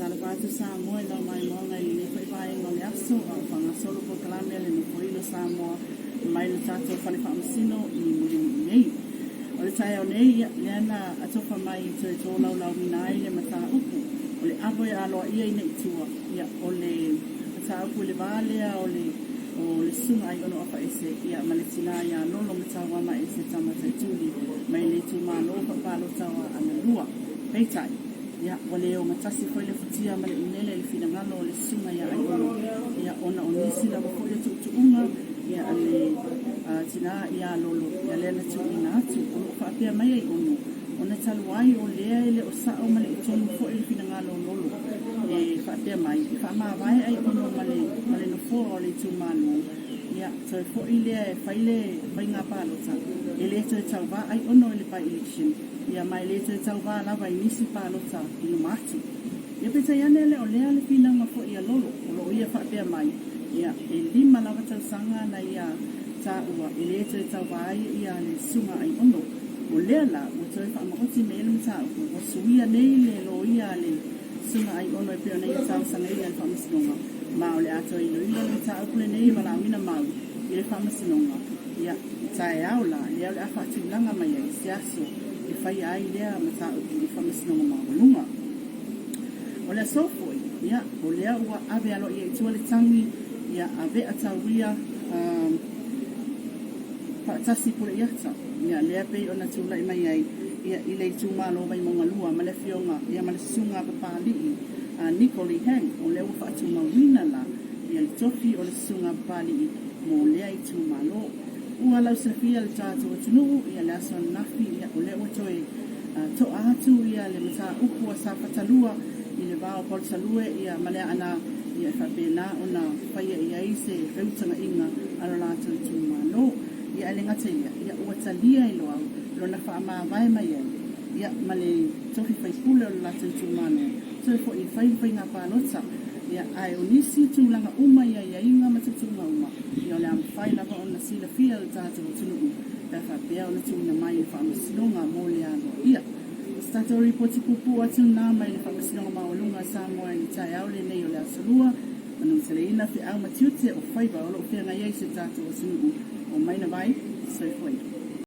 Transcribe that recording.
Talofa atu Samoa i lau maimoaga i lenei foi vaega o le aso a o faagasolo polokalame a le Nofoilo o Samoa mai le tatou Fale Faamasino i Mulinuu nei. O le taeao nei, ia, lea na atofa mai e toe tolaulauina ai le mataupu o le avo e aloaia ina i tua, ia, o le mataupu i le va lea o le o le Susuga Aiono Afaese, ia, ma le tina ia Lolo Matauamaese Tamataituli mai le itumalo faapalota o Aana 2. Peitai, ia, ua le ogatasi foi le futia ma le umele i le finagalo o le Susuga ia Aiono, ia, ona o nisi lava foi o tuutuuga, ia, a le tina ia Lolo, ia, lea na tuuina atu. O lo o faapea mai Aiono, ona talu ai o lea e le o sao ma le o tonu foi le finagalo o Lolo e faapea mai, e faamavae Aiono ma le, ma le nofoa o le itumalo, ia, toe foi lea e fai le faiga palota, e le toe tauva Aiono i le by-election, Ia, ma e le toe tauva lava i nisi palota i luma atu. Ia, peitai ane le o lea le finauga foi a Lolo, o lo o ia faapea mai, ia, e lima lava tausaga na ia taua e le toe tauva ai ia le Susuga Aiono. O lea la ua toe faamaoti mai ai le mataupu, ua suia nei le loia a le Susuga Aiono e pei ona ia talosagaina e le Faamasinoga, ma o le a toe iloilo le mataupu lenei e valaauina mau i le Faamasinoga, ia, i taeao la, lea o le a faatulaga mai ai se aso e faia ai lea mataupu i le Faamasinoga Maualuga. O le aso foi, ia, o lea ua ave aloaia i tua le tagi, ia, ave'a tauia, faatasi pule iata, ia, lea pei ona tulai mai ai, ia, i le itumalo Vaimauga 2 ma le Afioga, ia, ma le Susuga a Papali'i a Niko Lee Hang, o lea ua faatumauina la, ia, le tofi o le Susuga a Papali'i mo lea itumalo. Ua lausilafia le tatou atunuu ia le aso ananafi, ia, o lea ua toe to'a atu ia le mataupu a Safata 2 i le va o Paulusalue ia ma Leaana, ia, e faapena ona faia i ai se feutagaiga a lo latou itumalo. Ia, ae le gata i lea, ia, ua talia e Loau lona faamavae mai ai, ia, ma le tofi faipule o le latou itumalo, toe foi e fai le faiga palota. Ia, ae o nisi tulaga uma i aiaiga ma tuutuuga uma, ia, o le a mafai lava ona silafia e le tatou atunuu pe a faapea ona tuuina mai i le Faamasinoga mo le aloaia. O se tatou lipoti puupuu atu lena mai le Faamasinoga Maualuga a Samoa i le taeao lenei o le Aso Lua, manuteleina feau ma tiute o faiva o lo o feagai ai si o tatou atunuu. Omai na vai, soifua ia.